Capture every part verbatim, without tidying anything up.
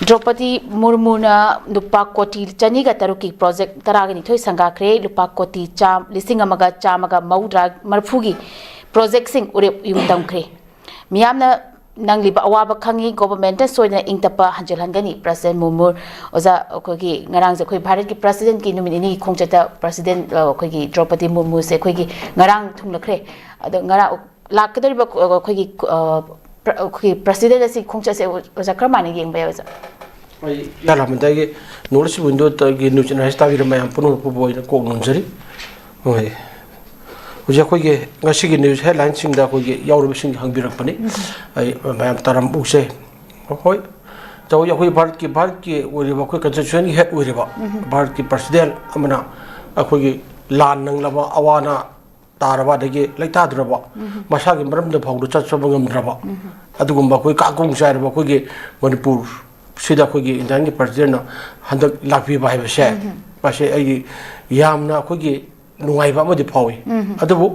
ꯗ꯭ꯔꯧꯄꯗꯤ ꯃꯨꯔꯃꯨꯅ ꯂꯨꯄꯥ ꯀꯣꯇꯤ ꯆꯅꯤꯒ ꯇꯔꯨꯛꯀꯤ ꯄ꯭ꯔꯣꯖꯦꯛ ꯇꯔꯥꯒ ꯅꯤꯊꯣꯏ ꯁꯪꯒꯥꯈ꯭ꯔꯦ꯫ ꯂꯨꯄꯥ ꯀꯣꯇꯤ ꯆꯥꯝ-, ꯂꯤꯁꯤꯡ ꯑꯃꯒ ꯆꯥꯝꯃꯒ ꯃꯧꯗ꯭ꯔꯥ, ꯃꯔꯤꯐꯨꯒꯤ ꯄ꯭ꯔꯣꯖꯦꯛꯁꯤꯡ ꯎꯔꯦꯞ ꯌꯨꯡ ꯇꯝꯈ꯭ꯔꯦ꯫ ꯃꯤꯌꯥꯝꯅ ꯅꯪꯂꯤꯕ ꯑꯋꯥꯕ ꯈꯪꯉꯤ, ꯒꯣꯚꯔꯟꯃꯦꯟꯠꯅ ꯁꯣꯏꯗꯅ ꯏꯪ ꯇꯞꯄ ꯍꯟꯖꯤꯜꯍꯟꯒꯅꯤ꯫ ꯄ꯭ꯔꯁꯤꯗꯦꯟꯠ ꯃꯨꯔꯃꯨ, ꯑꯣꯖꯥ, ꯑꯩꯈꯣꯏꯒꯤ ꯉꯔꯥꯡꯁꯦ ꯑꯩꯈꯣꯏ ꯚꯥꯔꯠꯀꯤ ꯄ꯭ꯔꯁꯤꯗꯦꯟꯠꯀꯤ ꯅꯨꯃꯤꯠ ꯅꯤꯅꯤꯒꯤ ꯈꯣꯡꯆꯠꯇ ꯄ꯭ꯔꯁꯤꯗꯦꯟꯠ, ꯑ, ꯑꯩꯈꯣꯏꯒꯤ ꯗ꯭ꯔꯧꯄꯗꯤ ꯃꯨꯔꯃꯨꯁꯦ ꯑꯩꯈꯣꯏꯒꯤ ꯉꯔꯥꯡ ꯊꯨꯡꯂꯈ꯭ꯔꯦ꯫ ꯑꯗꯣ ꯉꯔꯥꯡ ꯂꯥꯛꯀꯗꯧꯔꯤꯕ, ꯑ, ꯑꯩꯈꯣꯏꯒꯤ, ꯑ, ꯄ꯭ꯔ-, ꯑꯩꯈꯣꯏꯒꯤ ꯄ꯭ꯔꯁꯤꯗꯦꯟꯠ ꯑꯁꯤ ꯈꯣꯡꯆꯠꯁꯦ ꯑꯣꯖꯥ ꯀꯔꯝꯍꯥꯏꯅ ꯌꯦꯡꯕ ꯌꯥꯏ, ꯑꯣꯖꯥ? ꯑꯩ ꯏꯍꯥꯟ ꯍꯥꯟꯕꯗ ꯑꯩꯒꯤ ꯅꯣꯔꯠ ꯏꯁ ꯋꯤꯟꯗꯣꯗꯒꯤ ꯅ꯭ꯌꯨꯁ ꯑꯦꯅꯥꯂꯥꯏꯁꯤꯁ ꯇꯥꯕꯤꯔꯕ ꯃꯌꯥꯝ ꯄꯨꯝꯅꯃꯛꯄꯨ ꯑꯩꯅ ꯀꯣꯛ ꯅꯣꯟꯖꯔꯤ꯫ ꯍꯣꯏ꯫ ꯍꯧꯖꯤꯛ ꯑꯩꯈꯣꯏꯒꯤ ꯉꯁꯤꯒꯤ ꯅ꯭ꯌꯨꯁ ꯍꯦꯗꯂꯥꯏꯟꯁꯤꯡꯗ ꯑꯩꯈꯣꯏꯒꯤ ꯌꯥꯎꯔꯤꯕꯁꯤꯡ ꯍꯪꯕꯤꯔꯛꯄꯅꯤ꯫ ꯑꯩ ꯃꯌꯥꯝ ꯇꯥꯔꯝꯕꯁꯦ꯫ ꯍꯣꯏ꯫ ꯇꯧꯏ, ꯑꯩꯈꯣꯏ ꯚꯥꯔꯠꯀꯤ, ꯚꯥꯔꯠꯀꯤ ꯑꯣꯏꯔꯤꯕ, ꯑꯩꯈꯣꯏ ꯀꯟꯁꯇꯤꯇ꯭ꯌꯨꯁꯟꯒꯤ ꯍꯦꯗ ꯑꯣꯏꯔꯤꯕ ꯚꯥꯔꯠꯀꯤ ꯄ꯭ꯔꯁꯤꯗꯦꯟꯠ ꯑꯃꯅ ꯑꯩꯈꯣꯏꯒꯤ ꯂꯥꯟ ꯅꯪꯂꯕ, ꯑꯋꯥ ꯑꯅꯥ ꯇꯥꯔꯕ, ꯑꯗꯒꯤ ꯂꯩꯇꯥꯗ꯭ꯔꯕ, ꯃꯁꯥꯒꯤ ꯃꯔꯝꯗ ꯐꯥꯎꯗ ꯆꯠꯆꯕ ꯉꯝꯗ꯭ꯔꯕ, ꯑꯗꯨꯒꯨꯝꯕ ꯑꯩꯈꯣꯏ ꯀꯥꯡꯈꯣꯡ ꯆꯥꯏꯔꯕ ꯑꯩꯈꯣꯏꯒꯤ ꯃꯅꯤꯄꯨꯔꯁꯤꯗ ꯑꯩꯈꯣꯏꯒꯤ ꯏꯟꯗꯤꯌꯥꯒꯤ ꯄ꯭ꯔꯁꯤꯗꯦꯟꯠꯅ ꯍꯟꯗꯛ ꯂꯥꯛꯄꯤꯕ ꯍꯥꯏꯕꯁꯦ, ꯃꯁꯤ ꯑꯩꯒꯤ ꯌꯥꯝꯅ ꯑꯩꯈꯣꯏꯒꯤ ꯅꯨꯡꯉꯥꯏꯕ ꯑꯃꯗꯤ ꯐꯥꯎꯏ꯫ ꯑꯗꯨꯕꯨ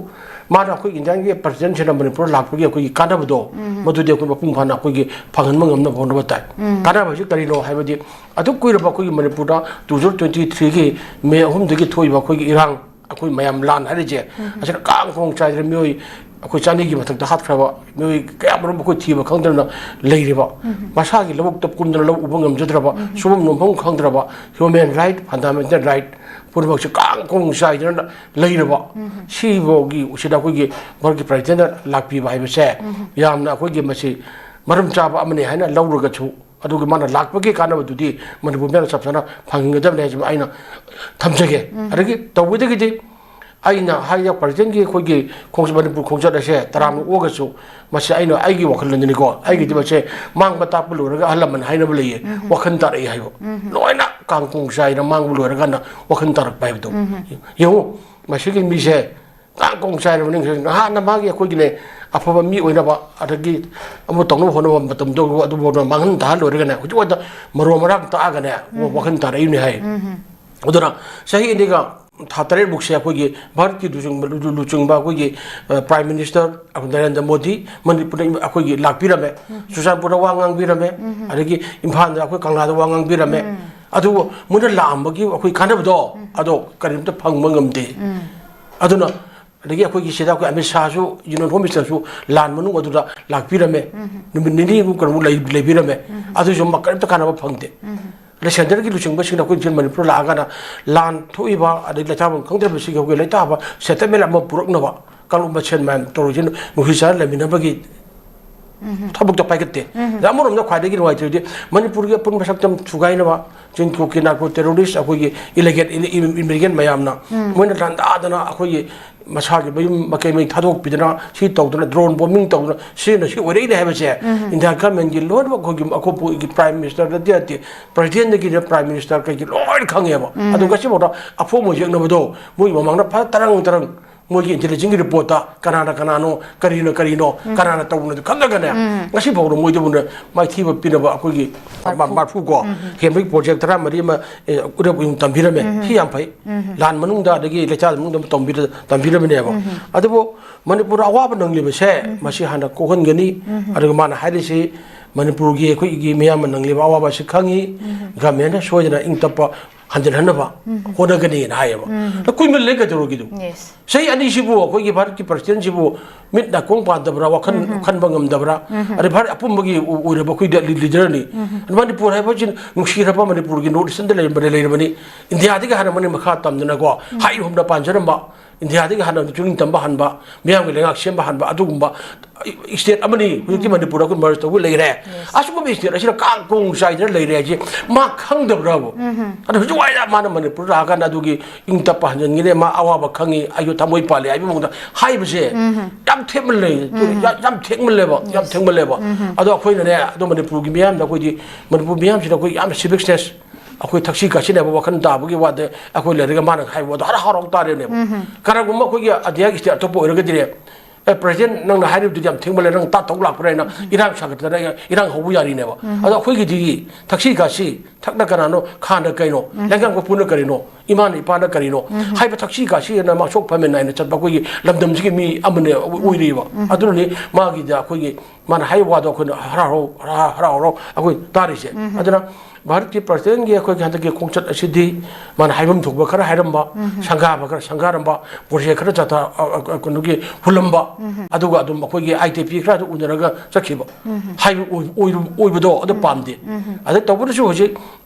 ꯃꯥꯅ ꯑꯩꯈꯣꯏ ꯏꯟꯗꯤꯌꯥꯒꯤ ꯄ꯭ꯔꯁꯤꯗꯦꯟꯠꯁꯤꯅ ꯃꯅꯤꯄꯨꯔ ꯂꯥꯛꯄꯒꯤ ꯑꯩꯈꯣꯏꯒꯤ ꯀꯥꯟꯅꯕꯗꯣ, ꯃꯗꯨꯗꯤ ꯑꯩꯈꯣꯏ ꯃꯄꯨꯡ ꯐꯥꯅ ꯑꯩꯈꯣꯏꯒꯤ ꯐꯪꯍꯟꯕ ꯉꯝꯅꯕ ꯍꯣꯠꯅꯕ ꯇꯥꯏ꯫ ꯀꯥꯟꯅꯕ ꯍꯥꯏꯁꯤ ꯀꯔꯤꯅꯣ ꯍꯥꯏꯕꯗꯤ, ꯑꯗꯨꯛ ꯀꯨꯏꯔꯕ ꯑꯩꯈꯣꯏꯒꯤ ꯃꯅꯤꯄꯨꯔꯗ two thousand twenty threeꯒꯤ ꯃꯦ ꯑꯍꯨꯝꯗꯒꯤ ꯊꯣꯛꯏꯕ ꯑꯩꯈꯣꯏꯒꯤ ꯏꯔꯥꯡ, ꯑꯩꯈꯣꯏ ꯃꯌꯥꯝ ꯂꯥꯟ ꯍꯥꯏꯔꯤꯁꯦ, ꯑꯁꯤꯅ ꯀꯥꯡ ꯈꯣꯡ ꯆꯥꯏꯗꯅ ꯃꯤꯑꯣꯏ ꯑꯩꯈꯣꯏ ꯆꯅꯤꯒꯤ ꯃꯊꯛꯇ ꯍꯥꯠꯈ꯭ꯔꯕ, ꯃꯤꯑꯣꯏ ꯀꯌꯥ ꯃꯔꯨꯝ ꯑꯩꯈꯣꯏ ꯊꯤꯕ ꯈꯪꯗꯅ ꯂꯩꯔꯤꯕ, ꯃꯁꯥꯒꯤ ꯂꯧꯕꯨꯛꯇ ꯀꯨꯝꯗꯅ ꯂꯧ ꯎꯕ ꯉꯝꯖꯗ꯭ꯔꯕ, ꯁꯨꯐꯝ ꯅꯣꯝꯐꯝ ꯈꯪꯗ꯭ꯔꯕ, human right, fundamental right ꯄꯨꯝꯅꯃꯛꯁꯦ ꯀꯥꯡ ꯈꯣꯡ ꯆꯥꯏꯗꯅ ꯂꯩꯔꯕ, ꯁꯤꯐꯥꯎꯒꯤ ꯁꯤꯗ ꯑꯩꯈꯣꯏꯒꯤ ꯚꯥꯔꯠꯀꯤ ꯄ꯭ꯔꯁꯤꯗꯦꯟꯠꯅ ꯂꯥꯛꯄꯤꯕ ꯍꯥꯏꯕꯁꯦ ꯌꯥꯝꯅ ꯑꯩꯈꯣꯏꯒꯤ ꯃꯁꯤ ꯃꯔꯝ ꯆꯥꯕ ꯑꯃꯅꯤ ꯍꯥꯏꯅ ꯂꯧꯔꯒꯁꯨ, ꯑꯗꯨꯒꯤ ꯃꯥꯅ ꯂꯥꯛꯄꯒꯤ ꯀꯥꯟꯅꯕꯗꯨꯗꯤ ꯃꯅꯤꯄꯨꯔ ꯃꯤꯌꯥꯝꯅ ꯆꯞ ꯆꯥꯅ ꯐꯪꯒꯗꯕꯅꯤ ꯍꯥꯏꯁꯤꯃ ꯑꯩꯅ ꯊꯝꯖꯒꯦ꯫ ꯑꯗꯒꯤ ꯇꯧꯕꯗꯒꯤꯗꯤ ꯑꯩꯅ ꯍꯥꯏꯔꯤꯕ ꯄ꯭ꯔꯁꯤꯗꯦꯟꯠꯀꯤ ꯑꯩꯈꯣꯏꯒꯤ ꯈꯣꯡꯆꯠ, ꯃꯅꯤꯄꯨꯔ ꯈꯣꯡꯆꯠ ꯑꯁꯦ ꯇꯔꯥꯝꯅ ꯑꯣꯛꯑꯒꯁꯨ, ꯃꯁꯤ ꯑꯩꯅ ꯑꯩꯒꯤ ꯋꯥꯈꯜꯂꯣꯟꯗꯅꯤꯀꯣ, ꯑꯩꯒꯤꯗꯤ ꯃꯁꯦ ꯃꯥꯡꯕ ꯇꯥꯛꯄ ꯂꯣꯏꯔꯒ ꯑꯍꯜ ꯂꯃꯟ ꯍꯥꯏꯅꯕ ꯂꯩꯌꯦ, ꯋꯥꯈꯜ ꯇꯥꯔꯛꯏ ꯍꯥꯏꯕ꯫ ꯂꯣꯏꯅ ꯀꯥꯡꯈꯣꯡ ꯆꯥꯏꯅ ꯃꯥꯡꯕ ꯂꯣꯏꯔꯀꯥꯟꯗ ꯋꯥꯈꯜ ꯇꯥꯔꯛꯄ ꯍꯥꯏꯕꯗꯣ꯫ ꯌꯦꯡꯉꯨ, ꯃꯁꯤꯒꯤ ꯃꯤꯁꯦ ꯀꯥꯡ ꯈꯣꯡ ꯆꯥꯏꯔꯕꯅꯤ꯫ ꯅꯍꯥꯟꯅ ꯃꯥꯒꯤ ꯑꯩꯈꯣꯏꯒꯤꯅꯦ ꯑꯐꯕ ꯃꯤ ꯑꯣꯏꯅꯕ, ꯑꯗꯒꯤ ꯑꯃ ꯇꯧꯅꯕ ꯍꯣꯠꯅꯕ ꯃꯇꯝꯗ ꯑꯗꯨꯐꯥꯎꯗ ꯃꯥꯡꯍꯟ ꯇꯥꯍꯜ ꯂꯣꯏꯔꯒꯅꯦ, ꯍꯧꯖꯤꯛ ꯋꯥꯗ ꯃꯔꯣ ꯃꯔꯥꯡ ꯇꯥꯛꯑꯒꯅꯦ ꯋꯥꯈꯜ ꯇꯥꯔꯛꯏꯕꯅꯤ ꯍꯥꯏ꯫ ꯑꯗꯨꯅ ꯆꯍꯤ ꯑꯅꯤꯒ ꯊꯥ ꯇꯔꯦꯠꯃꯨꯛꯁꯦ ꯑꯩꯈꯣꯏꯒꯤ ꯚꯥꯔꯠꯀꯤ ꯂꯨꯆꯤꯡꯕ, ꯂꯨ-, ꯂꯨꯆꯤꯡꯕ ꯑꯩꯈꯣꯏꯒꯤ, ꯑ, Prime Minister ꯑꯩꯈꯣꯏ ꯅꯔꯦꯟꯗ꯭ꯔ ꯃꯣꯗꯤ ꯃꯅꯤꯄꯨꯔꯗ ꯑꯩꯈꯣꯏꯒꯤ ꯂꯥꯛꯄꯤꯔꯝꯃꯦ꯫ ꯎꯝ꯫ ꯆꯨꯔꯆꯥꯟꯄꯨꯔꯗ ꯋꯥ ꯉꯥꯡꯕꯤꯔꯝꯃꯦ꯫ ꯎꯝ꯫ ꯑꯗꯒꯤ ꯏꯝꯐꯥꯜꯗ ꯑꯩꯈꯣꯏ ꯀꯪꯂꯥꯗ ꯋꯥ ꯉꯥꯡꯕꯤꯔꯝꯃꯦ꯫ ꯎꯝ꯫ ꯑꯗꯨꯕꯨ ꯃꯣꯏꯅ ꯂꯥꯛꯑꯝꯕꯒꯤ ꯑꯩꯈꯣꯏ ꯀꯥꯟꯅꯕꯗꯣ ꯎꯝ꯫ ꯑꯗꯣ ꯀꯔꯤꯝꯇ ꯐꯪꯕ ꯉꯝꯗꯦ꯫ ꯎꯝ꯫ ꯑꯗꯨꯅ ꯑꯗꯒꯤ ꯑꯩꯈꯣꯏꯒꯤ ꯁꯤꯗ ꯑꯩꯈꯣꯏ ꯑꯃꯤꯠ ꯁꯥꯍꯁꯨ, Union Home Ministerꯁꯨ ꯂꯥꯟ ꯃꯅꯨꯡ ꯑꯗꯨꯗ ꯂꯥꯛꯄꯤꯔꯝꯃꯦ꯫ ꯎꯝ꯫ ꯅꯨꯃꯤꯠ ꯅꯤꯅꯤꯃꯨꯛ ꯀꯩꯅꯣꯃꯨꯛ ꯂꯩ-, ꯂꯩꯕꯤꯔꯝꯃꯦ꯫ ꯎꯝ꯫ ꯑꯗꯨꯁꯨ ꯃ-, ꯀꯔꯤꯝꯇ ꯀꯥꯟꯅꯕ ꯐꯪꯗꯦ꯫ ꯎꯝ꯫ ꯑꯗꯩ centreꯒꯤ ꯂꯨꯆꯤꯡꯕꯁꯤꯡꯅ ꯑꯩꯈꯣꯏ ꯁꯤꯗ ꯃꯅꯤꯄꯨꯔ ꯂꯥꯛꯑꯒꯅ ꯂꯥꯟ ꯊꯣꯛꯏꯕ, ꯑꯗꯩ ꯂꯩꯇꯥꯐꯝ ꯈꯪꯗ꯭ꯔꯕꯁꯤꯡꯒꯤ ꯑꯩꯈꯣꯏ ꯂꯩꯇꯥꯕ settlement ꯑꯃ ꯄꯨꯔꯛꯅꯕ ꯀꯥꯡꯂꯨꯞ ꯃꯁꯦꯟ ꯃꯌꯥꯝ ꯇꯧꯔꯤꯁꯤ ꯅꯨꯡꯁꯤ ꯆꯥꯟꯅ ꯂꯩꯃꯤꯟꯅꯕꯒꯤ ꯎꯝ꯫ ꯊꯕꯛꯇ ꯄꯥꯏꯈꯠꯇꯦ꯫ ꯎꯝ꯫ ꯑꯗ ꯑꯃꯔꯣꯝꯗ ꯈ꯭ꯋꯥꯏꯗꯒꯤ ꯅꯨꯡꯉꯥꯏꯇ꯭ꯔꯤꯗꯤ ꯃꯅꯤꯄꯨꯔꯒꯤ ꯑꯄꯨꯟꯕ ꯁꯛꯇꯝ ꯊꯨꯒꯥꯏꯅꯕ ꯆꯤꯟ ꯀꯨꯀꯤ narco terrorist ꯑꯩꯈꯣꯏꯒꯤ illegal, illegal immigrant ꯃꯌꯥꯝꯅ ꯎꯝ꯫ ꯃꯣꯏꯅ ꯂꯥꯟꯗꯥꯗꯅ ꯑꯩꯈꯣꯏꯒꯤ ꯃꯁꯥꯒꯤ ꯃꯌꯨꯝ ꯃꯀꯩ ꯃꯩ ꯊꯥꯗꯣꯛꯄꯤꯗꯅ ꯁꯤ ꯇꯧꯗꯅ drone bombing ꯇꯧꯗꯅ ꯁꯤꯅ ꯁꯤ ꯑꯣꯏꯔꯛꯏꯅꯦ ꯍꯥꯏꯕꯁꯦ ꯎꯝ꯫ India governmentꯀꯤ ꯂꯣꯏꯅꯃꯛ ꯑꯩꯈꯣꯏꯒꯤ ꯑꯩꯈꯣꯏꯒꯤ Prime Ministerꯗ ꯅꯠꯇꯦ, Presidentꯗꯒꯤꯅ Prime Minister ꯀꯩꯒꯤ ꯂꯣꯏꯅ ꯈꯪꯉꯦꯕ꯫ ꯎꯝ꯫ ꯑꯗꯨ ꯉꯁꯤꯐꯥꯎꯗ ꯑꯐꯣꯡꯕ ꯌꯦꯛꯅꯕꯗꯣ ꯃꯣꯏꯒꯤ ꯃꯃꯥꯡꯗ ꯐꯖ ꯇꯔꯪ ꯇꯔꯪ ꯃꯣꯏꯒꯤ intelligence reportꯇ ꯀꯅꯥꯅ ꯀꯅꯥꯅꯣ, ꯀꯔꯤꯅ ꯀꯔꯤꯅꯣ, ꯎꯝ꯫ ꯀꯅꯥꯅ ꯇꯧꯕꯅꯣ ꯈꯪꯉꯒꯅꯦ ꯎꯝ꯫ ꯉꯁꯤꯐꯥꯎꯗ ꯃꯣꯏꯗꯕꯨꯅ ꯃꯥꯏꯊꯤꯕ ꯄꯤꯅꯕ ꯑꯩꯈꯣꯏꯒꯤ ꯃꯥ-, ꯃꯥꯔꯐꯨ꯫ ꯃꯥꯔꯐꯨ ꯀꯣ, ꯎꯝ꯫ ꯍꯦꯟꯕꯒꯤ project ꯇꯔꯥꯃꯔꯤ ꯑꯃ, ꯑꯦ, ꯎꯔꯞ ꯎꯌꯨꯡ ꯇꯝꯕꯤꯔꯝꯃꯦ꯫ ꯎꯝ꯫ ꯁꯤ ꯌꯥꯝ ꯐꯩ꯫ ꯎꯝ꯫ ꯂꯥꯟ ꯃꯅꯨꯡꯗ ꯑꯗꯒꯤ ꯂꯩꯆꯥꯜ ꯃꯅꯨꯡꯗ ꯑꯃ ꯇꯝꯕꯤꯔ-, ꯇꯝꯕꯤꯔꯝꯕꯅꯦꯕ꯫ ꯎꯝ꯫ ꯑꯗꯨꯕꯨ ꯃꯅꯤꯄꯨꯔꯗ ꯑꯋꯥꯕ ꯅꯪꯂꯤꯕꯁꯦ ꯎꯝ꯫ ꯃꯁꯤ ꯍꯥꯟꯅ ꯀꯣꯛꯍꯟꯒꯅꯤ꯫ ꯎꯝ꯫ ꯑꯗꯨꯒ ꯃꯥꯅ ꯍꯥꯏꯔꯤꯁꯤ ꯃꯅꯤꯄꯨꯔꯒꯤ ꯑꯩꯈꯣꯏꯒꯤ ꯃꯤꯌꯥꯝꯅ ꯅꯪꯂꯤꯕ ꯑꯋꯥꯕ ꯑꯁꯤ ꯈꯪꯉꯤ꯫ ꯎꯝ꯫ Governmentꯅ ꯁꯣꯏꯗꯅ ꯏꯪ ꯇꯞꯄ ꯍꯟꯖꯤꯜꯍꯟꯅꯕ ꯎꯝ꯫ ꯍꯣꯠꯅꯒꯅꯤꯅ ꯍꯥꯏꯌꯦꯕ꯫ ꯎꯝ꯫ ꯑꯗ ꯀꯨꯏꯃꯜꯂꯦ ꯀꯩꯗꯧꯔꯒꯦꯗꯣ? Yes꯫ ꯆꯍꯤ ꯑꯅꯤꯁꯤꯕꯨ ꯑꯩꯈꯣꯏꯒꯤ ꯚꯥꯔꯠꯀꯤ Presidentꯁꯤꯕꯨ ꯃꯤꯠ ꯅꯥꯀꯣꯡ ꯄꯥꯟꯗꯕ꯭ꯔꯥ, ꯋꯥꯈꯜ ꯎꯝ꯫ ꯈꯟꯕ ꯉꯝꯗꯕ꯭ꯔꯥ? ꯎꯝ꯫ ꯑꯗꯩ ꯚꯥꯔꯠ ꯑꯄꯨꯝꯕꯒꯤ ꯑꯣ-, ꯑꯣꯏꯔꯕ ꯑꯩꯈꯣꯏ ꯂꯤ-, leaderꯅꯤ꯫ ꯎꯝ꯫ ꯑꯗ ꯃꯅꯤꯄꯨꯔ ꯍꯥꯏꯕꯁꯤ ꯅꯨꯡꯁꯤꯔꯕ ꯃꯅꯤꯄꯨꯔꯒꯤ North Easternꯗ ꯂꯩꯔꯝꯕ, ꯂꯩꯔꯕꯅꯤ꯫ ꯏꯟꯗꯤꯌꯥꯗꯒꯤ ꯍꯥꯟꯅ ꯃꯅꯤꯡ ꯃꯈꯥ ꯇꯝꯗꯅꯀꯣ, ꯎꯝ꯫ ꯍꯥꯏ ꯍꯨꯝꯅ ꯄꯥꯟꯖꯔꯝꯕ, ꯏꯟꯗꯤꯌꯥꯗꯒꯤ ꯍꯥꯟꯅ ꯆꯨꯔꯤꯡ ꯇꯝꯕ ꯍꯟꯕ, ꯃꯤꯌꯥꯝꯒꯤ ꯂꯩꯉꯥꯛ ꯁꯦꯝꯕ ꯍꯟꯕ, ꯑꯗꯨꯒꯨꯝꯕ state ꯑꯃꯅꯤ꯫ ꯍꯧꯖꯤꯛꯇꯤ ꯎꯝ꯫ ꯃꯅꯤꯄꯨꯔꯗ ꯑꯩꯈꯣꯏ merge ꯇꯧꯕ ꯂꯩꯔꯦ꯫ Yes꯫ ꯑꯁꯤꯒꯨꯝꯕ state ꯑꯁꯤꯅ ꯀꯥꯡ ꯀꯣꯡ ꯆꯥꯏꯗꯅ ꯂꯩꯔꯦ ꯍꯥꯏꯁꯦ ꯃꯥ ꯈꯪꯗꯕ꯭ꯔꯕ? ꯎꯝ꯫ ꯑꯗꯣ ꯍꯧꯖꯤꯛ ꯋꯥꯏꯗ ꯃꯥꯅ ꯃꯅꯤꯄꯨꯔꯗ ꯂꯥꯛꯑꯀꯥꯟꯗ ꯑꯗꯨꯒꯤ ꯏꯪ ꯇꯞꯄ ꯍꯟꯖꯤꯟꯒꯅꯤ, ꯃꯥ ꯑꯋꯥꯕ ꯈꯪꯉꯤ, ꯑꯩꯁꯨ ꯊꯃꯣꯏ ꯄꯥꯜꯂꯤ ꯍꯥꯏꯕꯒꯤ ꯃꯑꯣꯡꯗ ꯍꯥꯏꯕꯁꯦ ꯎꯝ꯫ ꯌꯥꯝ ꯊꯦꯡꯃꯜꯂꯦ꯫ ꯎꯝ꯫ ꯌꯥꯝ, ꯌꯥꯝ ꯊꯦꯡꯃꯜꯂꯦꯕ, ꯌꯥꯝ Yes꯫ ꯊꯦꯡꯃꯜꯂꯦꯕ꯫ ꯎꯝ꯫ ꯑꯗꯣ ꯑꯩꯈꯣꯏꯅꯅꯦ, ꯑꯗꯣ ꯃꯅꯤꯄꯨꯔꯒꯤ ꯃꯤꯌꯥꯝꯗ ꯑꯩꯈꯣꯏꯗꯤ, ꯃꯅꯤꯄꯨꯔ ꯃꯤꯌꯥꯝꯁꯤꯗ ꯑꯩꯈꯣꯏ ꯌꯥꯝꯅ civic sense, ꯑꯩꯈꯣꯏ ꯊꯛꯁꯤ ꯈꯥꯁꯤ ꯅꯥꯏꯕ ꯋꯥꯈꯜ ꯇꯥꯕꯒꯤ ꯋꯥꯗ ꯑꯩꯈꯣꯏ ꯂꯩꯔꯒ ꯃꯥꯅ ꯍꯥꯏꯕ ꯋꯥꯗꯣ ꯍꯔꯥꯎ ꯍꯔꯥꯎ ꯇꯥꯔꯦꯅꯦꯕ꯫ ꯎꯝ꯫ ꯀꯅꯥꯒꯨꯝꯕ ꯑꯩꯈꯣꯏꯒꯤ ꯑꯗꯤꯌꯥꯒꯤ state ꯑꯇꯣꯞꯄ ꯑꯣꯏꯔꯒꯗꯤꯅꯦ, "ꯑꯦ, President, ꯅꯪꯅ ꯍꯥꯏꯔꯤꯕꯗꯨꯗꯤ ꯌꯥꯝ ꯊꯦꯡꯃꯜꯂꯦ, ꯅꯪ ꯇꯥ ꯇꯧ ꯂꯥꯛꯄ꯭ꯔꯥ?" ꯍꯥꯏꯅ ꯏꯔꯥꯡ ꯁꯥꯒꯠꯇꯅ ꯏꯔꯥꯡ ꯍꯧꯕ ꯌꯥꯔꯤꯅꯦꯕ꯫ ꯎꯝ꯫ ꯑꯗꯣ ꯑꯩꯈꯣꯏꯒꯤꯗꯤ ꯊꯛꯁꯤ ꯈꯥꯁꯤ, ꯊꯛꯅ ꯀꯅꯥꯅꯣ, ꯈꯥꯅ ꯀꯩꯅꯣ, ꯎꯝ꯫ ꯂꯩꯉꯥꯛꯄ ꯄꯨꯅ ꯀꯔꯤꯅꯣ? ꯏꯃꯥꯅ ꯏꯄꯥꯅ ꯀꯔꯤꯅꯣ ꯍꯥꯏꯕ ꯊꯛꯁꯤ ꯈꯥꯁꯤꯅ ꯃꯥ ꯁꯣꯛ ꯐꯃꯦꯟ ꯅꯥꯏꯅ ꯆꯠꯄ ꯑꯩꯈꯣꯏꯒꯤ ꯂꯝꯗꯝꯁꯤꯒꯤ ꯃꯤ ꯑꯃꯅ ꯑꯣꯏꯔꯤꯕ꯫ ꯑꯗꯨꯅꯅꯤ ꯃꯥꯒꯤꯗ ꯑꯩꯈꯣꯏꯒꯤ ꯃꯥꯅ ꯍꯥꯏꯕ ꯋꯥꯗꯣ ꯑꯩꯈꯣꯏꯅ ꯍꯔꯥꯎ ꯍꯔꯥꯎ, ꯍꯔꯥꯎ ꯍꯔꯥꯎ ꯍꯔꯥꯎ ꯑꯩꯈꯣꯏ ꯇꯥꯔꯤꯁꯦ꯫ ꯑꯗꯨꯅ ꯚꯥꯔꯠꯀꯤ ꯄ꯭ꯔꯁꯤꯗꯦꯟꯒꯤ ꯑꯩꯈꯣꯏꯒꯤ ꯍꯟꯗꯛꯀꯤ ꯈꯣꯡꯆꯠ ꯑꯁꯤꯗꯤ ꯃꯥꯅ ꯍꯥꯏꯐꯝ ꯊꯣꯛꯄ ꯈꯔ ꯍꯥꯏꯔꯝꯕ, ꯁꯪꯒꯥꯕ ꯈꯔ ꯁꯪꯒꯥꯔꯝꯕ, ꯄ꯭ꯔꯣꯖꯦꯛ ꯈꯔ ꯆꯠꯊ-, ꯑ, ꯑ, ꯀꯩꯅꯣꯒꯤ ꯍꯨꯜꯂꯝꯕ, ꯑꯗꯨꯒ ꯑꯗꯨꯝ ꯑꯩꯈꯣꯏꯒꯤ ꯑꯥꯏ ꯇꯤ ꯄꯤ ꯈꯔ ꯑꯗꯨ ꯎꯅꯔꯒ ꯆꯠꯈꯤꯕ ꯍꯥꯏꯕ ꯑꯣꯏ-, ꯑꯣꯏꯔꯨ-, ꯑꯣꯏꯕꯗꯣ ꯑꯗꯨ ꯄꯥꯝꯗꯦ꯫ ꯑꯗ ꯇꯧꯕꯅꯁꯨ ꯍꯧꯖꯤꯛ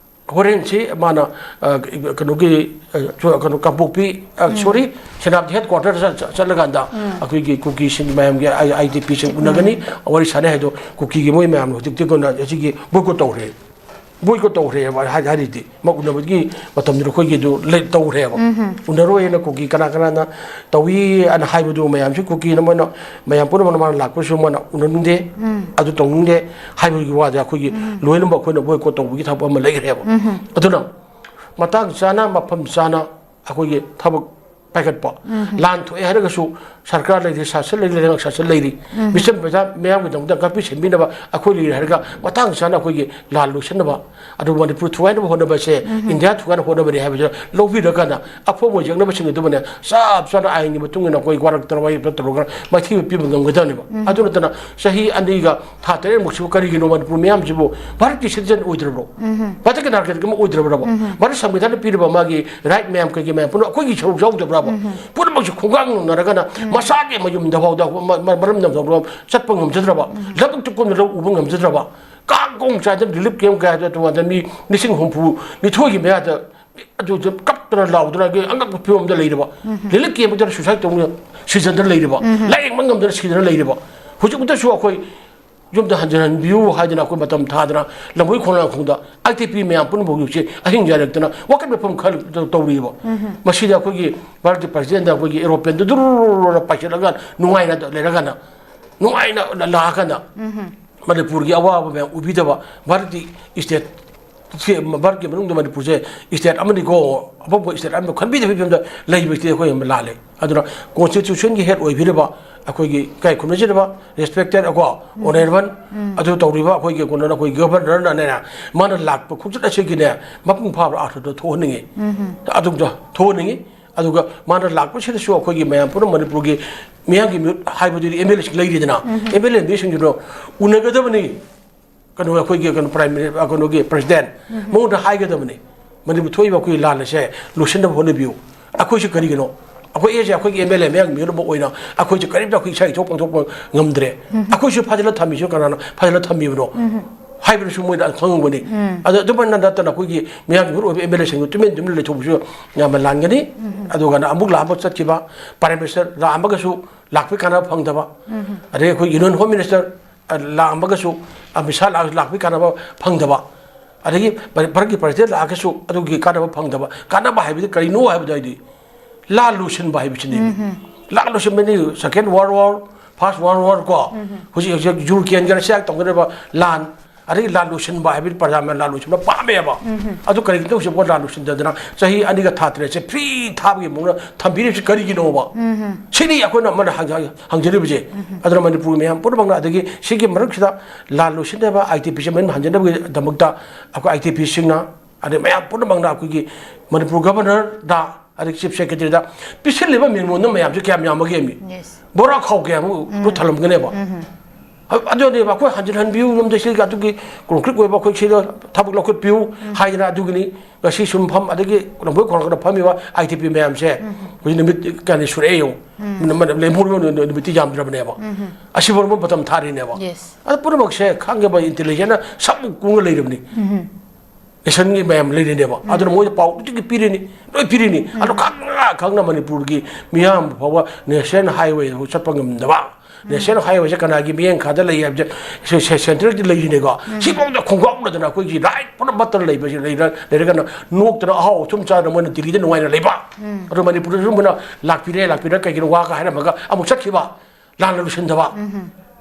ꯍꯣꯔꯦꯟꯁꯤ ꯃꯥꯅ, ꯑ, ꯀꯩꯅꯣꯒꯤ, ꯑ, ꯆꯨ-, ꯀꯩꯅꯣ, ꯀꯥꯡꯄꯣꯛꯄꯤ, ꯑ, ꯁꯣꯔꯤ, ꯁꯦꯅꯥꯄꯇꯤ ꯍꯦꯗ ꯀ꯭ꯋꯥꯇꯔꯗ ꯆꯠ-, ꯆꯠ-, ꯆꯠꯂꯀꯥꯟꯗ ꯑꯩꯈꯣꯏꯒꯤ ꯀꯨꯀꯤꯁꯤꯡ ꯃꯌꯥꯝꯒꯤ ꯑꯥꯏ-, ꯑꯥꯏ ꯇꯤ ꯄꯤꯁꯤꯡ ꯎꯅꯒꯅꯤ, ꯋꯥꯔꯤ ꯁꯥꯟꯅꯩ ꯍꯥꯏꯗꯣ ꯀꯨꯀꯤꯒꯤ ꯃꯣꯏ ꯃꯌꯥꯝꯅ ꯍꯧꯖꯤꯛꯇꯤ ꯀꯩꯅꯣ ꯑꯁꯤꯒꯤ ꯕꯣꯏꯀꯣꯠ ꯇꯧꯈ꯭ꯔꯦ꯫ ꯕꯣꯏꯀꯣꯠ ꯇꯧꯈ꯭ꯔꯦꯕ ꯍꯥꯏ-, ꯍꯥꯏꯔꯤꯗꯤ ꯃ-, ꯎꯅꯕꯒꯤ ꯃꯇꯝꯗꯨꯗ ꯑꯩꯈꯣꯏꯒꯤꯗꯨ ꯂꯩ-, ꯇꯧꯈ꯭ꯔꯦꯕ꯫ ꯎꯅꯔꯣꯏꯅ ꯀꯨꯀꯤ ꯀꯅꯥ ꯀꯅꯥꯅ ꯇꯧꯏ ꯑꯅ ꯍꯥꯏꯕꯗꯨ ꯃꯌꯥꯝꯁꯤ ꯀꯨꯀꯤꯅ ꯃꯣꯏꯅ ꯃꯌꯥꯝ ꯄꯨꯝꯅꯃꯛꯅ ꯃꯥꯅ ꯂꯥꯛꯄꯁꯨ ꯃꯣꯏꯅ ꯎꯅꯅꯤꯡꯗꯦ, ꯑꯗꯨ ꯇꯧꯅꯤꯡꯗꯦ ꯍꯥꯏꯕꯒꯤ ꯋꯥꯁꯦ ꯑꯩꯈꯣꯏꯒꯤ ꯂꯣꯏꯅꯃꯛ ꯑꯩꯈꯣꯏꯅ ꯕꯣꯏꯀꯣꯠ ꯇꯧꯕꯒꯤ ꯊꯕꯛ ꯑꯃ ꯂꯩꯈ꯭ꯔꯦꯕ꯫ ꯑꯗꯨꯅ ꯃꯇꯥꯡ ꯆꯥꯅ, ꯃꯐꯝ ꯆꯥꯅ ꯑꯩꯈꯣꯏꯒꯤ ꯊꯕꯛ ꯄꯥꯏꯈꯠꯄ꯫ ꯂꯥꯟ ꯊꯣꯛꯑꯦ ꯍꯥꯏꯔꯒꯁꯨ ꯁꯔꯀꯥꯔ ꯂꯩꯔꯤ, ꯁꯥꯁꯟ ꯂꯩꯔꯤ, ꯂꯩꯉꯥꯛ ꯁꯥꯁꯟ ꯂꯩꯔꯤ꯫ ꯃꯤꯆꯝ ꯄ꯭ꯔꯖꯥ ꯃꯤꯌꯥꯝꯒꯤꯗꯃꯛꯇ ꯉꯥꯛꯄꯤ ꯁꯦꯟꯕꯤꯅꯕ ꯑꯩꯈꯣꯏ ꯂꯩꯔꯤ ꯍꯥꯏꯔꯒ ꯃꯇꯥꯡ ꯆꯥꯅ ꯑꯩꯈꯣꯏꯒꯤ ꯂꯥꯟ ꯂꯣꯏꯁꯤꯟꯅꯕ, ꯑꯗꯨ ꯃꯅꯤꯄꯨꯔ ꯊꯨꯒꯥꯏꯅꯕ ꯍꯣꯠꯅꯕꯁꯦ, ꯏꯟꯗꯤꯌꯥ ꯊꯨꯒꯥꯏꯅꯕ ꯍꯣꯠꯅꯕꯅꯤ ꯍꯥꯏꯕꯁꯦ ꯂꯧꯕꯤꯔꯀꯥꯟꯗ ꯑꯐꯕ ꯑꯣꯏꯖꯅꯕꯁꯤꯡ ꯑꯗꯨꯃꯅꯦ ꯆꯞ ꯆꯥꯅ ꯑꯥꯏꯟꯒꯤ ꯃꯇꯨꯡ ꯏꯟꯅ ꯑꯩꯈꯣꯏ ꯋꯥꯔꯛꯇ ꯋꯥꯌꯦꯞꯇ ꯇꯧꯔꯒ ꯃꯥꯏꯊꯤꯕ ꯄꯤꯕ ꯉꯝꯒꯗꯕꯅꯦꯕ꯫ ꯑꯗꯨ ꯅꯠꯇꯅ ꯆꯍꯤ ꯑꯅꯤꯒ ꯊꯥ ꯇꯔꯦꯠꯃꯨꯛꯁꯤꯕꯨ ꯀꯔꯤꯒꯤꯅꯣ ꯃꯅꯤꯄꯨꯔ ꯃꯤꯌꯥꯝꯁꯤꯕꯨ ꯚꯥꯔꯠꯀꯤ ꯁꯤꯇꯤꯖꯟ ꯑꯣꯏꯗ꯭ꯔꯕ꯭ꯔꯣ? ꯚꯥꯔꯠꯀꯤ ꯅꯥꯒꯔꯤꯛ ꯑꯃ ꯑꯣꯏꯗ꯭ꯔꯕ꯭ꯔꯕ? ꯚꯥꯔꯠ ꯁꯪꯕꯤꯙꯥꯟꯅ ꯄꯤꯔꯤꯕ ꯃꯥꯒꯤ ꯔꯥꯏꯠ ꯃꯌꯥꯝ ꯀꯩꯀꯩ ꯃꯌꯥꯝ ꯄꯨꯝꯅꯃꯛ ꯑꯩꯈꯣꯏꯒꯤ ꯁꯔꯨꯛ ꯌꯥꯎꯗ꯭ꯔꯕ꯭ꯔꯕ? ꯄꯨꯝꯅꯃꯛꯁꯦ ꯈꯣꯡꯒꯥꯡ ꯅꯣꯟꯅꯔꯒꯅ ꯃꯁꯥꯒꯤ ꯃꯌꯨꯝꯗ ꯐꯥꯎꯗ ꯃ-, ꯃ-, ꯃꯔꯝꯗꯝ ꯐꯥꯎꯗ ꯆꯠꯄ ꯉꯝꯖꯗ꯭ꯔꯕ? ꯂꯧꯕꯨꯛꯇ ꯀꯨꯝꯅ ꯂꯧ ꯎꯕ ꯉꯝꯖꯗ꯭ꯔꯕ? ꯀꯥꯡ ꯀꯣꯡ ꯆꯥꯏꯗꯅ ꯔꯤꯂꯤꯐ ꯀꯦꯝ ꯀꯌꯥꯗ ꯇꯣꯉꯥꯟꯗ ꯃꯤ ꯂꯤꯁꯤꯡ ꯍꯨꯝꯐꯨ ꯅꯤꯊꯣꯏꯒꯤ ꯃꯌꯥꯗ ꯑꯗꯨ ꯀꯞꯇꯅ ꯂꯥꯎꯗꯅ ꯑꯉꯛꯄ ꯐꯤꯕꯝꯗ ꯂꯩꯔꯕ? ꯔꯤꯂꯤꯐ ꯀꯦꯝꯗꯨꯗ ꯁꯨꯁꯥꯏꯠ ꯇꯧꯅ ꯁꯤꯖꯟꯗ ꯂꯩꯔꯕ? ꯂꯥꯏꯌꯦꯡꯕ ꯉꯝꯗꯅ ꯁꯤꯗꯅ ꯂꯩꯔꯕ? ꯍꯧꯖꯤꯛꯇꯁꯨ ꯑꯩꯈꯣꯏ ꯌꯨꯝꯗ ꯍꯟꯖꯤꯟꯍꯟꯕꯤꯌꯨ ꯍꯥꯏꯗꯅ ꯑꯩꯈꯣꯏ ꯃꯇꯝ ꯊꯥꯗꯅ ꯂꯝꯕꯣꯏ ꯈꯣꯡꯅꯥꯡꯈꯣꯡꯗ ꯑꯥꯏ ꯇꯤ ꯄꯤ ꯃꯌꯥꯝ ꯄꯨꯝꯅꯃꯛ ꯍꯧꯖꯤꯛꯁꯦ ꯑꯍꯤꯡ ꯌꯥꯔꯦꯛꯇꯅ ꯋꯥꯀꯠ ꯃꯐꯝ ꯈꯔ ꯇꯧꯔꯤꯕ꯫ ꯃꯁꯤꯗ ꯑꯩꯈꯣꯏꯒꯤ ꯚꯥꯔꯠꯀꯤ ꯄ꯭ꯔꯁꯤꯗꯦꯟꯗ ꯑꯩꯈꯣꯏꯒꯤ ꯑꯦꯔꯣꯄ꯭ꯂꯦꯟꯗꯨ ꯗꯨꯔꯨꯔꯨꯔꯨꯔꯨ ꯄꯥꯏꯁꯤꯜꯂꯒ ꯅꯨꯡꯉꯥꯏꯅ ꯂꯩꯔꯒꯅ, ꯅꯨꯡꯉꯥꯏꯅ ꯂꯥꯛꯑꯒꯅ ꯃꯅꯤꯄꯨꯔꯒꯤ ꯑꯋꯥꯕ ꯃꯌꯥꯝ ꯎꯕꯤꯗꯕ ꯚꯥꯔꯠꯀꯤ ꯁ꯭ꯇꯦꯠ ꯁꯤ ꯚꯥꯔꯠꯀꯤ ꯃꯅꯨꯡꯗ ꯃꯅꯤꯄꯨꯔꯁꯦ state ꯑꯃꯅꯤꯀꯣ, ꯑꯄꯣꯛꯄ state ꯑꯃ ꯈꯟꯕꯤꯗꯕꯒꯤ ꯐꯤꯕꯝꯗ ꯂꯩꯕꯁꯤꯗꯤ ꯑꯩꯈꯣꯏ ꯌꯥꯝ ꯂꯥꯜꯂꯦ꯫ ꯑꯗꯨꯅ constitutionꯒꯤ head ꯑꯣꯏꯕꯤꯔꯤꯕ ꯑꯩꯈꯣꯏꯒꯤ ꯏꯀꯥꯏ ꯈꯨꯝꯅꯖꯔꯤꯕ respected ꯀꯣ, honourable ꯑꯗꯨ ꯇꯧꯔꯤꯕ ꯑꯩꯈꯣꯏꯒꯤ ꯀꯩꯅꯣꯅ, ꯑꯩꯈꯣꯏ governorꯅꯅꯦ, ꯃꯥꯅ ꯂꯥꯛꯄ ꯈꯣꯡꯆꯠ ꯑꯁꯤꯒꯤꯅꯦ ꯃꯄꯨꯡ ꯐꯥꯕ ꯑꯥꯔꯊꯗꯣ ꯊꯣꯛꯍꯟꯅꯤꯡꯉꯤ꯫ ꯑꯗꯨꯝ ꯊꯣꯛꯍꯟꯅꯤꯡꯉꯤ꯫ ꯑꯗꯨꯒ ꯃꯥꯅ ꯂꯥꯛꯄꯁꯤꯗꯁꯨ ꯑꯩꯈꯣꯏꯒꯤ ꯃꯌꯥꯝ ꯄꯨꯝꯅꯃꯛ ꯃꯅꯤꯄꯨꯔꯒꯤ ꯃꯤꯌꯥꯝꯒꯤ ꯃꯤꯍꯨꯠ ꯍꯥꯏꯕꯗꯨꯗꯤ MLAꯁꯤꯡ ꯂꯩꯔꯤꯗꯅ, MLAꯁꯤꯡꯗꯨꯅ ꯎꯅꯒꯗꯕꯅꯤ꯫ ꯀꯩꯅꯣ, ꯑꯩꯈꯣꯏꯒꯤ ꯀꯩꯅꯣ prime minister, ꯀꯩꯅꯣꯒꯤ president ꯃꯉꯣꯟꯗ ꯍꯥꯏꯒꯗꯕꯅꯤ, "ꯃꯅꯤꯄꯨꯔ ꯊꯣꯛꯏꯕ ꯑꯩꯈꯣꯏꯒꯤ ꯂꯥꯟ ꯑꯁꯦ ꯂꯣꯏꯁꯤꯟꯅꯕ ꯍꯣꯠꯅꯕꯤꯌꯨ꯫ ꯑꯩꯈꯣꯏꯁꯨ ꯀꯔꯤꯒꯤꯅꯣ? ꯑꯩꯈꯣꯏ ꯑꯦꯁꯦ ꯑꯩꯈꯣꯏꯒꯤ MLA ꯃꯌꯥꯝꯒꯤ ꯃꯤꯍꯨꯠ ꯑꯃ ꯑꯣꯏꯅ ꯑꯩꯈꯣꯏꯁꯨ ꯀꯔꯤꯝꯇ ꯑꯩꯈꯣꯏ ꯏꯁꯥ ꯏꯊꯣꯛ ꯄꯥꯡꯊꯣꯛꯄ ꯉꯝꯗ꯭ꯔꯦ꯫ ꯑꯩꯈꯣꯏꯁꯨ ꯐꯥꯖꯤꯜꯂ ꯊꯝꯃꯤꯁꯨ ꯀꯅꯥꯅ ꯐꯥꯖꯤꯜꯂ ꯊꯝꯃꯤꯕꯅꯣ?" ꯍꯥꯏꯕꯗꯨꯁꯨ ꯃꯣꯏꯅ ꯈꯪꯉꯝꯒꯅꯤ꯫ ꯑꯗꯣ ꯑꯗꯨꯃꯥꯏꯅ ꯅꯠꯇꯅ ꯑꯩꯈꯣꯏꯒꯤ ꯃꯤꯌꯥꯝꯒꯤ ꯃꯤꯍꯨꯠ ꯑꯣꯏꯕ MLAꯁꯤꯡꯗꯨ ꯇꯨꯃꯤꯟ ꯇꯨꯃꯤꯟ ꯂꯩꯊꯣꯛꯄꯁꯨ ꯌꯥꯝꯅ ꯂꯥꯟꯒꯅꯤ꯫ ꯑꯗꯨꯒ ꯑꯃꯨꯛ ꯂꯥꯛꯑꯝꯕ ꯆꯠꯈꯤꯕ prime minister ꯂꯥꯛꯑꯝꯃꯒꯁꯨ ꯂꯥꯛꯄꯒꯤ ꯀꯥꯟꯅꯕ ꯐꯪꯗꯕ, ꯑꯗꯩ ꯑꯩꯈꯣꯏ union home minister ꯂꯥꯛꯑꯝꯃꯒꯁꯨ Amit Shah ꯂꯥꯛ-, ꯂꯥꯛꯄꯒꯤ ꯀꯥꯟꯅꯕ ꯐꯪꯗꯕ, ꯑꯗꯒꯤ ꯚꯥꯔꯠꯀꯤ president ꯂꯥꯛꯑꯒꯁꯨ ꯑꯗꯨꯒꯤ ꯀꯥꯟꯅꯕ ꯐꯪꯗꯕ꯫ ꯀꯥꯟꯅꯕ ꯍꯥꯏꯕꯗꯤ ꯀꯔꯤꯅꯣ ꯍꯥꯏꯕꯗ ꯍꯥꯏꯗꯤ ꯂꯥꯟ ꯂꯣꯏꯁꯤꯟꯕ ꯍꯥꯏꯕꯁꯤꯅꯤ꯫ ꯂꯥꯟ ꯂꯣꯏꯁꯤꯟꯕꯅꯤ, second world war, first world war ꯀꯣ, ꯍꯧꯖꯤꯛ ꯍꯧꯖꯤꯛ ꯌꯨꯀ꯭ꯔꯦꯟꯒ ꯔꯁꯤꯌꯥꯒ ꯇꯧꯅꯔꯤꯕ ꯂꯥꯟ, ꯑꯗꯒꯤ ꯂꯥꯟ ꯂꯣꯏꯁꯤꯟꯕ ꯍꯥꯏꯕꯗꯤ ꯄ꯭ꯔꯖꯥ ꯃꯌꯥꯝ ꯂꯥꯟ ꯂꯣꯏꯁꯤꯟꯕ ꯄꯥꯝꯃꯦꯕ꯫ ꯑꯗꯨ ꯀꯔꯤꯒꯤꯅꯣ ꯍꯧꯖꯤꯛꯐꯥꯎ ꯂꯥꯟ ꯂꯣꯏꯁꯤꯟꯗꯗꯅ ꯆꯍꯤ ꯑꯅꯤꯒ ꯊꯥ ꯇꯔꯦꯠꯁꯦ free ꯊꯥꯕꯒꯤ ꯃꯑꯣꯡꯗ ꯊꯝꯕꯤꯔꯤꯕꯁꯤ ꯀꯔꯤꯒꯤꯅꯣꯕ? ꯁꯤꯅꯤ ꯑꯩꯈꯣꯏꯅ ꯑꯃꯅ ꯍꯪꯖ-, ꯍꯪꯖꯔꯤꯕꯁꯦ꯫ ꯑꯗꯨꯅ ꯃꯅꯤꯄꯨꯔ ꯃꯌꯥꯝ ꯄꯨꯝꯅꯃꯛꯅ, ꯑꯗꯒꯤ ꯁꯤꯒꯤ ꯃꯔꯛꯁꯤꯗ ꯂꯥꯟ ꯂꯣꯏꯁꯤꯟꯅꯕ, ITPꯁꯦ ꯃꯌꯨꯝ ꯍꯟꯖꯅꯕꯒꯤꯗꯃꯛꯇ ꯑꯩꯈꯣꯏ ITPꯁꯤꯡꯅ, ꯑꯗꯩ ꯃꯌꯥꯝ ꯄꯨꯝꯅꯃꯛꯅ ꯑꯩꯈꯣꯏꯒꯤ ꯃꯅꯤꯄꯨꯔ governorꯗ, ꯑꯗꯩ chief secretaryꯗ ꯄꯤꯁꯤꯜꯂꯤꯕ memorandum ꯃꯌꯥꯝꯁꯦ ꯀꯌꯥꯝ ꯌꯥꯝꯃꯒꯦ ꯃꯤ? Yes. ꯕꯣꯔꯥ ꯈꯥꯎ ꯀꯌꯥꯃꯨꯛ ꯄꯨꯊꯜꯂꯝꯒꯅꯦꯕ? ꯑꯗꯨꯅꯦꯕ ꯑꯩꯈꯣꯏ ꯍꯟꯖꯤꯟ ꯍꯟꯕꯤꯌꯨ, ꯌꯨꯝꯗ ꯁꯤꯒꯤ ꯑꯗꯨꯒꯤ concrete ꯑꯣꯏꯕ ꯑꯩꯈꯣꯏ ꯁꯤꯗ ꯊꯕꯛ ꯂꯧꯈꯠꯄꯤꯌꯨ ꯍꯥꯏꯗꯅ꯫ ꯑꯗꯨꯒꯤꯅꯤ ꯉꯁꯤ ꯁꯨꯝ ꯐꯝ, ꯑꯗꯒꯤ ꯂꯝꯕꯣꯏ ꯈꯣꯡꯅꯥꯡꯗ ꯐꯝꯃꯤꯕ ITP ꯃꯌꯥꯝꯁꯦ, ꯍꯧꯖꯤꯛ ꯅꯨꯃꯤꯠ ꯀꯌꯥꯅꯤ ꯁꯨꯔꯛꯑꯦ ꯌꯦꯡꯉꯨ꯫ ꯅꯨꯃꯤꯠ, ꯂꯦꯝꯍꯧꯔꯤꯕ ꯅꯨꯃꯤꯠꯇꯤ ꯌꯥꯝꯗ꯭ꯔꯕꯅꯦꯕ꯫ ꯑꯁꯤꯐꯥꯎꯕ ꯃꯇꯝ ꯊꯥꯔꯤꯅꯦꯕ꯫ Yes. ꯑꯗꯨ ꯄꯨꯝꯅꯃꯛꯁꯦ ꯈꯪꯉꯦꯕ, intelligentꯅ ꯁꯛ ꯀꯨꯡꯅ ꯂꯩꯔꯕꯅꯤ꯫ Nationꯒꯤ ꯃꯌꯥꯝ ꯂꯩꯔꯤꯅꯦꯕ꯫ ꯑꯗꯨꯅ ꯃꯣꯏꯗ ꯄꯥꯎ ꯅꯨꯡꯇꯤꯒꯤ ꯄꯤꯔꯤꯅꯤ, ꯂꯣꯏ ꯄꯤꯔꯤꯅꯤ꯫ ꯑꯗꯣ ꯈꯪꯅ ꯈꯪꯅ ꯃꯅꯤꯄꯨꯔꯒꯤ ꯃꯤꯌꯥꯝ ꯐꯥꯎꯕ national highwayꯗ ꯆꯠꯄ ꯉꯝꯗꯕ, national highwayꯁꯦ ꯀꯅꯥꯒꯤ ꯃꯤꯠꯌꯦꯡ ꯃꯈꯥꯗ ꯂꯩ ꯍꯥꯏꯕꯁꯦ ꯁꯦ-, ꯁꯦ-, centralꯗꯤ ꯂꯩꯔꯤꯅꯦꯀꯣ꯫ ꯁꯤꯐꯥꯎꯗ ꯈꯣꯡꯒꯥꯎꯅꯗꯅ ꯑꯩꯈꯣꯏꯒꯤ right ꯄꯨꯝꯅꯃꯛꯇ ꯂꯩꯕꯁꯦ ꯂꯩꯔ-, ꯂꯩꯔꯒꯅ ꯅꯣꯛꯇꯅ ꯑꯍꯥꯎ ꯑꯊꯨꯝ ꯆꯥꯗꯅ ꯃꯣꯏꯅ ꯗꯤꯜꯂꯤꯗ ꯅꯨꯡꯉꯥꯏꯅ ꯂꯩꯕ꯫ ꯑꯗꯣ ꯃꯅꯤꯄꯨꯔꯗꯁꯨ ꯃꯣꯏꯅ ꯂꯥꯛꯄꯤꯔꯦ, ꯂꯥꯛꯄꯤꯔꯦ, ꯀꯩꯒꯤꯅꯣ ꯋꯥꯒ ꯍꯥꯏꯔꯝꯃꯒ ꯑꯃꯨꯛ ꯆꯠꯈꯤꯕ꯫ ꯂꯥꯟꯅ ꯂꯣꯏꯁꯤꯟꯗꯕ꯫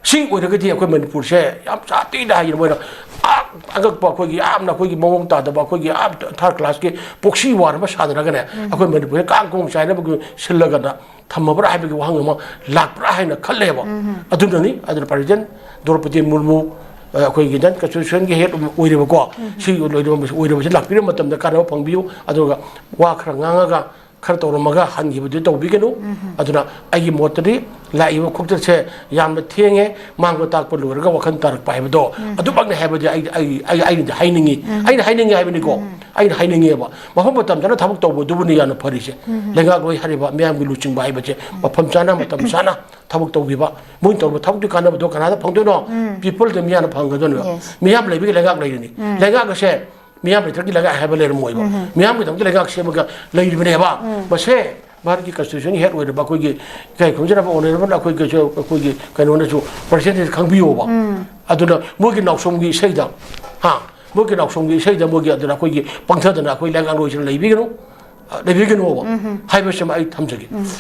ꯁꯤ ꯑꯣꯏꯔꯒꯗꯤ ꯑꯩꯈꯣꯏ ꯃꯅꯤꯄꯨꯔꯁꯦ ꯌꯥꯝ ꯁꯥꯊꯤꯅ ꯍꯥꯏꯌꯦ ꯃꯣꯏꯅ꯫ ꯑꯉꯛꯄ, ꯑꯩꯈꯣꯏꯒꯤ ꯌꯥꯝꯅ ꯑꯩꯈꯣꯏꯒꯤ ꯃꯑꯣꯡ ꯇꯥꯗꯕ, ꯑꯩꯈꯣꯏꯒꯤ ꯌꯥꯝ ꯊꯥꯔꯠ ꯀ꯭ꯂꯥꯁꯀꯤ proxy war ꯑꯃ ꯁꯥꯟꯅꯔꯒꯅꯦ, ꯑꯩꯈꯣꯏ ꯃꯅꯤꯄꯨꯔꯁꯦ ꯀꯥꯡ ꯈꯣꯡ ꯆꯥꯏꯅꯕꯒꯤ ꯁꯤꯜꯂꯒꯅ ꯊꯝꯃꯕ꯭ꯔꯥ ꯍꯥꯏꯕꯒꯤ ꯋꯥꯍꯪ ꯑꯃ ꯂꯥꯛꯄ꯭ꯔꯥ ꯍꯥꯏꯅ ꯈꯜꯂꯦꯕ꯫ ꯑꯗꯨꯅꯅꯤ, ꯑꯗꯨꯅ ꯄ꯭ꯔꯦꯁꯤꯗꯦꯟ ꯗ꯭ꯔꯧꯄꯗꯤ ꯃꯨꯔꯃꯨ, ꯑ, ꯑꯩꯈꯣꯏꯒꯤ ꯏꯟꯗꯤꯌꯟ ꯀꯟꯁꯇꯤꯇ꯭ꯌꯨꯁꯟꯒꯤ ꯍꯦꯗ ꯑꯣꯏꯔꯤꯕꯀꯣ, ꯁꯤ ꯑꯣꯏꯔꯤꯕ, ꯑꯣꯏꯔꯤꯕꯁꯤ ꯂꯥꯛꯄꯤꯔꯕ ꯃꯇꯝꯗ ꯀꯥꯟꯅꯕ ꯐꯪꯕꯤꯌꯨ, ꯑꯗꯨꯒ ꯋꯥ ꯈꯔ ꯉꯥꯡꯉꯒ, ꯈꯔ ꯇꯧꯔꯝꯃꯒ ꯍꯟꯈꯤꯕꯗꯨ ꯇꯧꯕꯤꯒꯅꯨ꯫ ꯑꯗꯨꯅ ꯑꯩꯒꯤ ꯃꯣꯠꯇꯗꯤ ꯂꯥꯛꯏꯕ ꯈꯣꯡꯆꯠꯁꯦ ꯌꯥꯝꯅ ꯊꯦꯡꯉꯦ, ꯃꯥꯡꯕ ꯇꯥꯛꯄ ꯂꯣꯏꯔꯒ ꯋꯥꯈꯜ ꯇꯥꯔꯛꯄ ꯍꯥꯏꯕꯗꯣ, ꯑꯗꯨꯃꯛꯅꯤ ꯍꯥꯏꯕꯗꯤ ꯑꯩ, ꯑꯩ, ꯑꯩ, ꯑꯩꯅꯗꯤ ꯍꯥꯏꯅꯤꯡꯉꯤ꯫ ꯑꯩꯅ ꯍꯥꯏꯅꯤꯡꯉꯤ ꯍꯥꯏꯕꯅꯤꯀꯣ꯫ ꯑꯩꯅ ꯍꯥꯏꯅꯤꯡꯉꯦꯕ꯫ ꯃꯐꯝ ꯃꯇꯝ ꯆꯥꯅ ꯊꯕꯛ ꯇꯧꯕꯗꯨꯕꯨꯅꯤ ꯌꯥꯝꯅ ꯐꯔꯤꯁꯦ꯫ ꯂꯩꯉꯥꯛꯂꯣꯏ ꯍꯥꯏꯔꯤꯕ ꯃꯤꯌꯥꯝꯒꯤ ꯂꯨꯆꯤꯡꯕ ꯍꯥꯏꯕꯁꯦ ꯃꯐꯝ ꯆꯥꯅ, ꯃꯇꯝ ꯆꯥꯅ ꯊꯕꯛ ꯇꯧꯕꯤꯕ, ꯃꯣꯏꯅ ꯇꯧꯔꯤꯕ ꯊꯕꯛꯀꯤ ꯀꯥꯟꯅꯕꯗꯣ ꯀꯅꯥꯗ ꯐꯪꯗꯣꯏꯅꯣ? Peopleꯗ ꯃꯤꯌꯥꯝꯅ ꯐꯪꯒꯗꯣꯏꯅꯦꯕ꯫ Yes. ꯃꯤꯌꯥꯝ ꯂꯩꯕꯒꯤ ꯂꯩꯉꯥꯛ ꯂꯩꯔꯤꯅꯤ꯫ ꯂꯩꯉꯥꯛ ꯑꯁꯦ ꯃꯤꯌꯥꯝ ꯂꯩꯇ꯭ꯔꯒꯗꯤ ꯂꯩꯉꯥꯛ ꯍꯥꯏꯕ ꯂꯩꯔꯝꯃꯣꯏꯕ꯫ ꯃꯤꯌꯥꯝꯒꯤꯗꯃꯛꯇ ꯂꯩꯉꯥꯛ ꯁꯦꯝꯃꯒ ꯂꯩꯔꯤꯕꯅꯦꯕ꯫ ꯃꯁꯦ ꯚꯥꯔꯠꯀꯤ ꯀꯟꯁꯇꯤꯇ꯭ꯌꯨꯁꯟꯒꯤ ꯍꯦꯗ ꯑꯣꯏꯔꯕ ꯑꯩꯈꯣꯏꯒꯤ ꯏꯀꯥꯏ ꯈꯨꯝꯅꯖꯔꯕ ꯑꯣꯅꯔꯦꯕꯜ ꯑꯩꯈꯣꯏꯒꯤꯁꯨ, ꯑꯩꯈꯣꯏꯒꯤ ꯀꯩꯅꯣꯅꯁꯨ, ꯄ꯭ꯔꯁꯤꯗꯦꯟꯁꯤꯁꯨ ꯈꯪꯕꯤꯌꯣꯕ꯫ ꯑꯗꯨꯅ ꯃꯣꯏꯒꯤ ꯅꯥꯎꯁꯣꯝꯒꯤ ꯏꯁꯩꯗ, ꯍꯥ, ꯃꯣꯏꯒꯤ ꯅꯥꯎꯁꯣꯝꯒꯤ ꯏꯁꯩꯗ ꯃꯣꯏꯒꯤ ꯑꯗꯨꯅ ꯑꯩꯈꯣꯏꯒꯤ ꯄꯪꯊꯗꯅ ꯑꯩꯈꯣꯏ ꯂꯩꯉꯥꯛꯂꯣꯏꯁꯤꯅ ꯂꯩꯕꯤꯒꯅꯨ, ꯑ, ꯂꯩꯕꯤꯒꯅꯣꯕ ꯍꯥꯏꯕꯁꯤꯃ ꯑꯩ ꯊꯝꯖꯒꯦ꯫